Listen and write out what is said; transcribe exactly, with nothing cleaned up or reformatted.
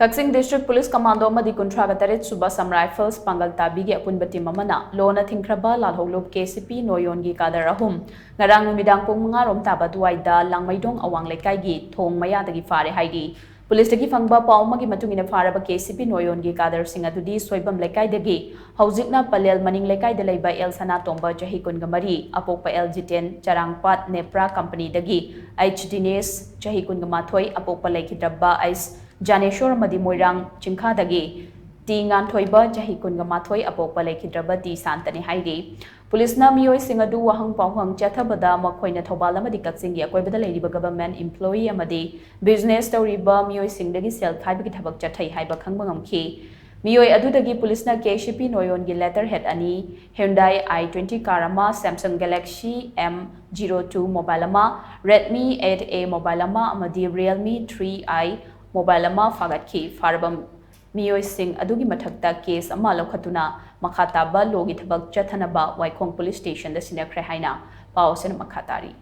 ꯀꯛꯆꯤꯡ District Police Commando ꯑꯃꯗꯤ ꯀꯨꯟꯊ꯭ꯔꯥꯒ ꯇꯔꯦꯠ ꯁꯨꯕ Assam Rifles ꯄꯥꯡꯒꯜ ꯇꯥꯕꯤꯒꯤ ꯑꯄꯨꯟꯕ team ꯑꯃꯅ ꯂꯣꯟꯅ ꯊꯤꯡꯈ꯭ꯔꯕ ꯂꯥꯜꯍꯧꯂꯨꯞ KCP ꯅꯣꯌꯣꯟꯒꯤ cadre ꯑꯍꯨꯝ ꯉꯔꯥꯡ ꯅꯨꯃꯤꯗꯥꯡ ꯄꯨꯡ ꯃꯉꯥ ꯔꯣꯝ ꯇꯥꯕ ꯑꯗꯨꯋꯥꯏꯗ ꯂꯥꯡꯃꯩꯗꯣꯡ ꯑꯋꯥꯡ ꯂꯩꯀꯥꯏꯒꯤ ꯊꯣꯡ ꯃꯌꯥꯗꯒꯤ ꯐꯥꯔꯦ ꯍꯥꯏꯔꯤ꯫ Police ꯇꯒꯤ ꯐꯪꯕ ꯄꯥꯎ ꯑꯃꯒꯤ ꯃꯇꯨꯡ ꯏꯟꯅ ꯐꯥꯔꯕ KCP ꯅꯣꯌꯣꯟꯒꯤ cadre ꯁꯤꯡ ꯑꯗꯨꯗꯤ ꯁꯣꯏꯕꯝ ꯂꯩꯀꯥꯏꯗꯒꯤ, ꯍꯧꯖꯤꯛꯅ ꯄꯂꯦꯜ ꯃꯅꯤꯡ ꯂꯩꯀꯥꯏꯗ ꯂꯩꯕ L ꯁꯅꯥꯇꯣꯝꯕ, ꯆꯍꯤ ꯀꯨꯟꯒ ꯃꯔꯤ, ꯑꯄꯣꯛꯄ L ꯖꯤꯇꯦꯟ, ꯆꯔꯥꯡꯄꯥꯠ ꯅꯦꯄ꯭ꯔꯥ company ꯗꯒꯤ, H ꯗꯤꯅꯦꯁ, ꯆꯍꯤ ꯀꯨꯟꯒ ꯃꯥꯊꯣꯏ, ꯑꯄꯣꯛꯄ ꯂꯩꯈꯤꯗ꯭ꯔꯕ H ꯖꯥꯅꯦꯁꯣꯔ ꯑꯃꯗꯤ ꯃꯣꯏꯔꯥꯡ ꯆꯤꯡꯈꯥꯗꯒꯤ T ꯉꯥꯟꯊꯣꯏꯕ, ꯆꯍꯤ ꯀꯨꯟꯒ ꯃꯥꯊꯣꯏ, ꯑꯄꯣꯛꯄ ꯂꯩꯈꯤꯗ꯭ꯔꯕ T ꯁꯥꯟꯇꯅꯤ ꯍꯥꯏꯔꯤ꯫ Police ꯅ ꯃꯤꯑꯣꯏꯁꯤꯡ ꯑꯗꯨ ꯋꯥꯍꯪ ꯄꯥꯎꯍꯪ ꯆꯠꯊꯕꯗ ꯃꯈꯣꯏꯅ ꯊꯧꯕꯥꯜ ꯑꯃꯗꯤ ꯀꯛꯆꯤꯡꯒꯤ ꯑꯀꯣꯏꯕꯗ ꯂꯩꯔꯤꯕ government employee ꯑꯃꯗꯤ business ꯇꯧꯔꯤꯕ ꯃꯤꯑꯣꯏꯁꯤꯡꯗꯒꯤ ꯁꯦꯜ ꯈꯥꯏꯕꯒꯤ ꯊꯕꯛ ꯆꯠꯊꯩ ꯍꯥꯏꯕ ꯈꯪꯕ ꯉꯝꯈꯤ꯫ ꯃꯤꯑꯣꯏ ꯑꯗꯨꯗꯒꯤ police ꯅ KCP ꯅꯣꯌꯣꯟꯒꯤ letterhead ꯑꯅꯤ, Hyundai i twenty car ꯑꯃ, Samsung Galaxy M zero two mobile ꯑꯃ, Redmi eight A mobile ꯑꯃ ꯑꯃꯗꯤ Realme three i mobile ꯑꯃ ꯐꯥꯒꯠꯈꯤ꯫ ꯐꯥꯔꯕ ꯃꯤꯑꯣꯏꯁꯤꯡ ꯑꯗꯨꯒꯤ ꯃꯊꯛꯇ case ꯑꯃ ꯂꯧꯈꯠꯇꯨꯅ ꯃꯈꯥ ꯇꯥꯕ law ꯒꯤ ꯊꯕꯛ ꯆꯠꯊꯅꯕ ꯋꯥꯏꯈꯣꯡ Police Station ꯗ ꯁꯤꯟꯅꯈ꯭ꯔꯦ ꯍꯥꯏꯅ ꯄꯥꯎ ꯑꯁꯤꯅ ꯃꯈꯥ ꯇꯥꯔꯤ꯫